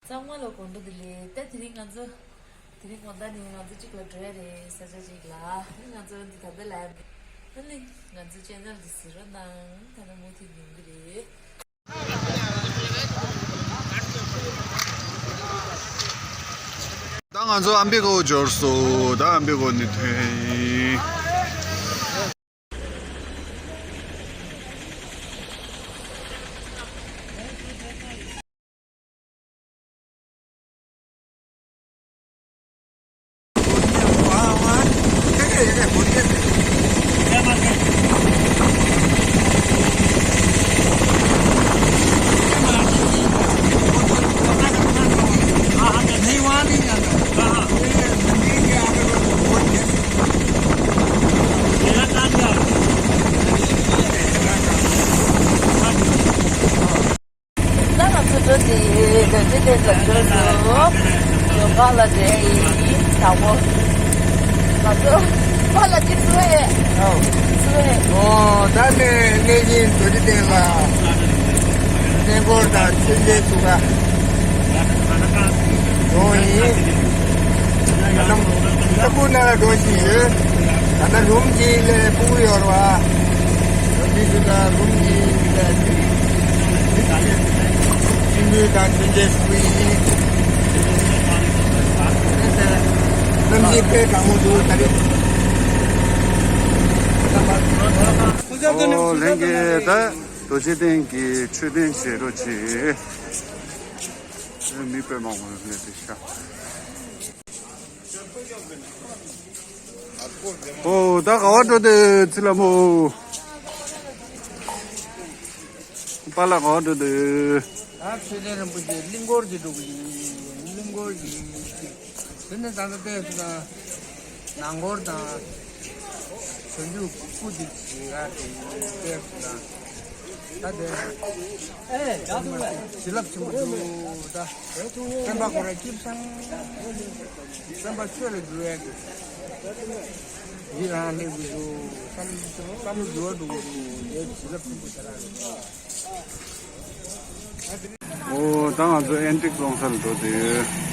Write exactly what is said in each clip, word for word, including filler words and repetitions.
ཚང་མ་ལ་དགོང་དྲོ་བདེ་ལེགས། ད་དེ་རིང་ང་ཚོ་དེ་རིང་དགོང་དག་ནི་ང་ཚོ་གཅིག་ལ་འགྲོ་ཡ་རེད། ས་ཆ་གཅིག་ལ། ཨ་ནི་ང་ཚོ་འདི་ད་ལྟ་ལ་ཡ་མེད། ཨ་ནི་ང་ཚོ་ཅེ་ནལ་འདི་གཟིགས་རོགས་གནང་། ད་ལྟ་མུ་མཐུད་ཡོང་གི་རེད། ད་ང་ཚོ་ཨམ་བི་གོ་འབྱོར་སོང་། ད་ཨམ་བི་གོ་ནས་ཐོན་ཡིན། ད་ང་ཚོ་འགྲོ་དེ་རྡོ་རྗེ་གདན་ལ་འགྲོ་སོང་། ཡོ་ག་ལ་འགྲོ་ཡིན། དང་པོ་ང་ཚོ་པཱ་ལགས་ཅིག་བསུ་བ་ཡས། ཨོ། བསུ་བ་ཡས། ཨོ། ད་ནས་གནས་ཆེན་རྡོ་རྗེ་གདན་ལ་གནས་སྐོར་དང་མཆོད་མཇལ་ཞུ་ག་འགྲོ་ཡིན། ད་ལམ་ས་ཁུག་ནང་ལ་འགྲོ་བཞིན་ཡོད། ད་ལྟ་རུམ་གཅིག་ལ་སྤུ་གུ་ཡོད་རེད་བ། རུམ་གཅིག་ལ་རུམ་གཅིག་ལ་སྤུ་གུ་དང་མཆོད་མཇལ་ཞུ་གི་ཡིན། གནམ་གཤིས་དཔེ་གྲང་མོ་འདུག་ད་རེས། ཨོ་ལྷན་རྒྱས། ད་རྡོ་རྗེ་གདན་གྱི་མཆོད་རྟེན་བྱེད་རོགས་གྱིས། མི་དཔེ་མང་པོ་སླེབས་ཏེ་ཤག་ཨོ། ད་ག་བ་འགྲོ་འདོད་ཚི་ལ་མོ། པཱ་ལགས་ག་བ་འགྲོ་འདོད། ད་མཆོད་རྟེན་རིན་པོ་ཆེ་གླིང་སྐོར་གྱི་འགྲོ་གི་ཡིན། གླིང་སྐོར་གྱི། དེ་ནས་ད་ལྟ་བལྟས་སོང་ན་ནང་སྐོར་དང་། བྱང་ཆུབ་སྐུ་དེ་ཡ་དེ་བལྟས་སོང་ན། ད་དེ་བྱིན་རླབས་ཆེན་པོ་འདུག་ད་སེམས་པ་ཁོ་རང་སྐྱིད་སང་། སེམས་པ་ཆོས་ལ་འགྱུར་ཡ་གི་ཡིད་རང་སླེབས་ཀྱི་འདུག་བསམ་བསམ་བློ་འགྱུར་བ་འགྲོ་གི་འདུག་དེ་བྱིན་རླབས་ཆེན་པོ་ཞེ་དྲག་རེད། ཨོ། ད་ང་ཚོ་ཨེན་ཊིག་བཙོང་ས་ལ་འགྲོ་འདོད།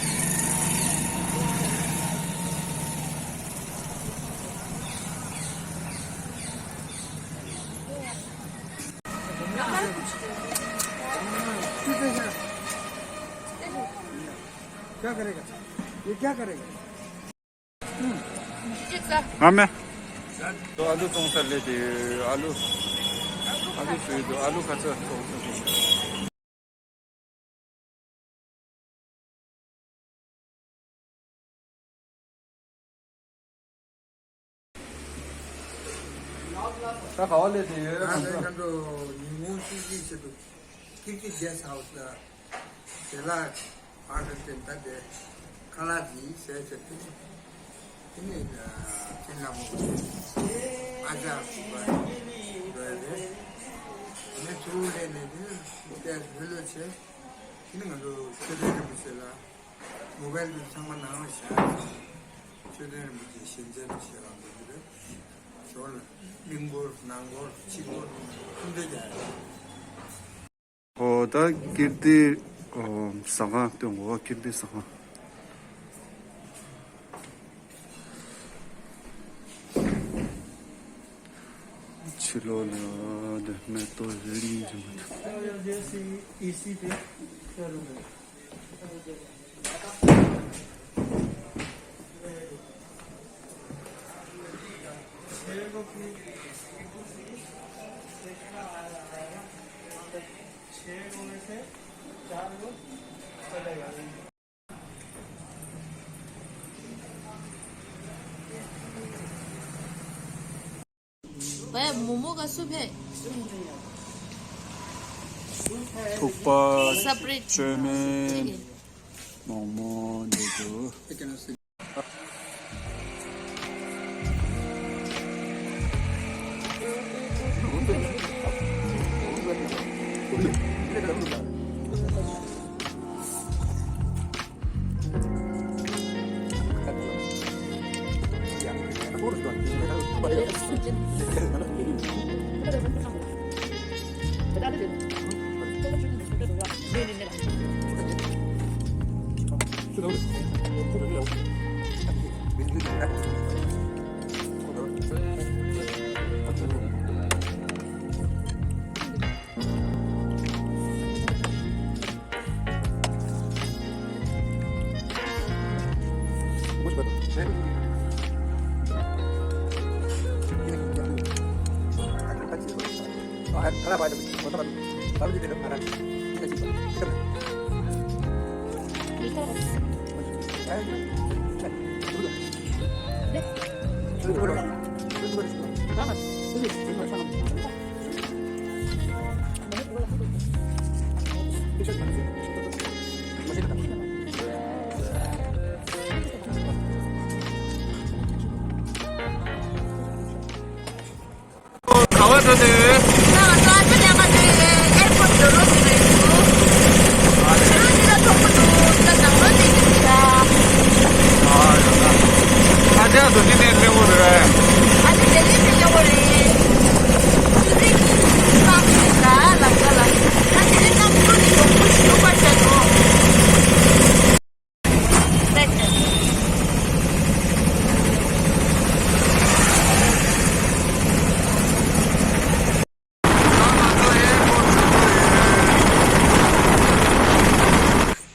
क्या करेगा? ये क्या करेगा? ང་མེད། ཨ་ལུ་བཙོང་ས་སླེབས་ཏེ། ཨ་ལུ། ཨ་ལུ་བཟོས་འདུག་ཨ་ལུ་ཁ་ཚ་བཙོང་ས་སླེབས། ད་ག་བ་སླེབས་ཏེ་ཡོད། ང་ཚོ་ང་ཚོ་ཉིན་གུང་གཅིག་གཅིག་བྱེད་དུ་ཀིརྟི་གེ་སི་ཧའུ་སི་ལ། དེ་ལ་ཕར་དང་དེ་ད་དེ་ཁ་ལག་ཅིག་ཟས་བྱས་ཏེ། དེ་ནས་ཅི་ལ་མོ་ཨ་ཅག་ཟེར་བ་འགྲོ་ཡ་རེད། དེ་ནས་ཚུར་སླེབས་ནས་དེ་ནས་དེ་ལྷོད་ལྷོད་བྱས། དེ་ནས་ང་ཚོ་མཆོད་རྟེན་རིན་པོ་ཆེ་ལ་མོ་བེལ་དེ་ཚང་མ་ནང་ལ་བཞག་ཅིང་། མཆོད་རྟེན་རིན་པོ་ཆེ་ཞལ་མཇལ་དུ་བྱེད་པ་འགྲོ་རྒྱུ་རེད། ཞོར་ལ་གླིང་སྐོར་ནང་སྐོར་ཕྱི་སྐོར་ཐུང་ཐུང་རྒྱག་ཡ་རེད། ཨོ། ད་ཀིརྟི། ཨོ། ཟ་ཁང་སྟོན་གོ། ཀིརྟི་ཟ་ཁང་། ཕྱི་ལོགས་ལ་དེ་མེ་ཏོག་རེ་རེ་ཡིན་གྱི་མ་ཐུབ། བས་མོག་མོག་ག་སུ་ཕེ། ཐུག་པ། སབ་རེད། བཅོས་མིན། མོག་མོག་འདི་དུ། ག་བ་འགྲོ་དེ། ང་ཚོ་ཨ་ཅག་ཉལ་ཁ་དེ་ཨེར་པོར་ཊི་འགྲོ་རོགས་ཟེར་ནས་འདུག་ཕྱི་དྲོ་འདི་ལ་ཐོག་པོ་འདུག་ད་ནང་ལོགས་དེ་ཡིན་ད། ཨ་ཅག་དོ་དེ་ནས་སླེབས་པོ་རེད། ཨ་ཅག་དེ་ནས་སླེབས་པོ་རེད། ཆུ་ཚོད་གཅིག་ལ་ལམ་ཀ་ལ། ད་དེ་ནས་གནམ་གྲུ་ཞོགས་པོ་ཞོགས་པ་ཆགས་འགྲོ།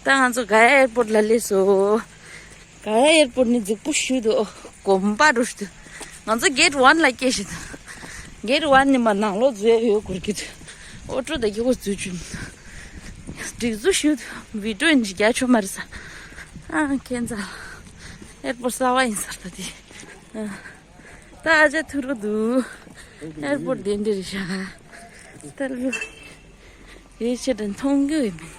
ད་ང་ཚོ་ག་ཡ་ཨེར་པོར་ཊི་ལ་སླེབས་སོང་། ག་ཡ་ཨེར་པོར་ཊི་ནི་རྫིག་པོ་ཞིག་འདུག་གོམ་པ་འགྲོ་ཞིག་འདུག་ང་ཚོ་གེ་ཊི་ཝན་ལ་སྐྱེས་ཤིག་འདུག་གེ་ཊི་ཝན་ནི་མ་ནང་ལོགས་འཛུལ་ཡ་ཡོད་དགོས་ཀྱི་འདུག་ཨོ་ཊོ་ད་ཀྱི་ཧོ་འཛུལ་བཅུག་སྒྲིག་འཛུགས་ཞུ་བི་ཌི་ཡོ་ཡིན་གྱི་རྒྱ་ཆོ་མ་རེད་ས། ཨ་ཁྱེད་ཚ། ཨེར་པོར་ཊི་གསར་པ་ཡིན་ས་རེད་ད་དེ། ཨ། ད་ཨ་ཅག་ཐུག་རོགས་འདུག་ཨེར་པོར་ཊི་དེ་འདྲ་རེད་ཤག་ད་ལོ། ཡེ་ཆེ་དྲན་མཐོང་གི་ཡོད་མིན།